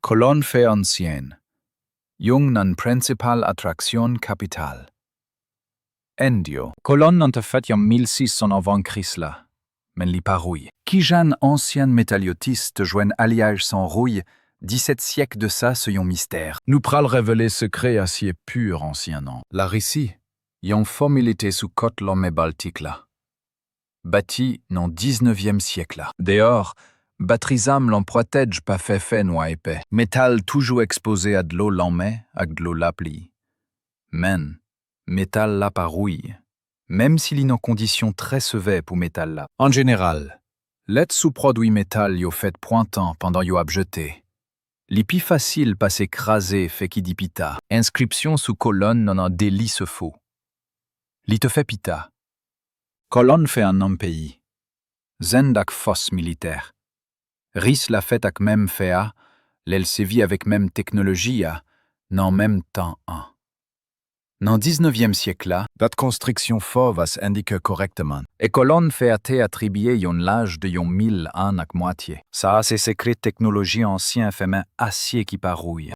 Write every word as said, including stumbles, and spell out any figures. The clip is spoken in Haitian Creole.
Kolòn fè ansyen, youn nan prensipal atraksyon kapital End yo. Kolòn nan te fèt an mil sis san anvan Kris la, men li pa wouy. Kijan ansyen metal yo te jwenn alyaj san wouy disèt syèk de sa se yon mistè. Nou pral revele sekrè asye pi ansyen nan. Larisi, yon fò militè sou kòt lanmè Baltik la. Bati nan diznevyèm syèk la. Deyò, batri zam lan pwotèj pa fè fè nwa epè. Metal toujou ekspoze a dlo lanmè ak dlo lapli. Men, metal la pa wouy, menm si li nan kondisyon trè sevè pou metal la. An jeneral, lèt sou pwodui metal yo fèt pwantan pandan yo ap jete. Li pi fasil pase kraze fè ki di pita. Enskripsyon sou kolòn nan an deli se fo. Li te fè pita. Kolòn fè an nan peyi. Zend ak fòs militè. Ris la fèt ak menm fè a, lè l sèvi avèk menm teknoloji a, nan menm tan an. Nan diznevyèm syèk la, dat konstriksyon fò va s endike korèkteman. E kolòn fè a te atribye yon laj de yon mil an ak mwatye. Sa a se sekrè teknoloji ansyen fè men asye ki pa wouy.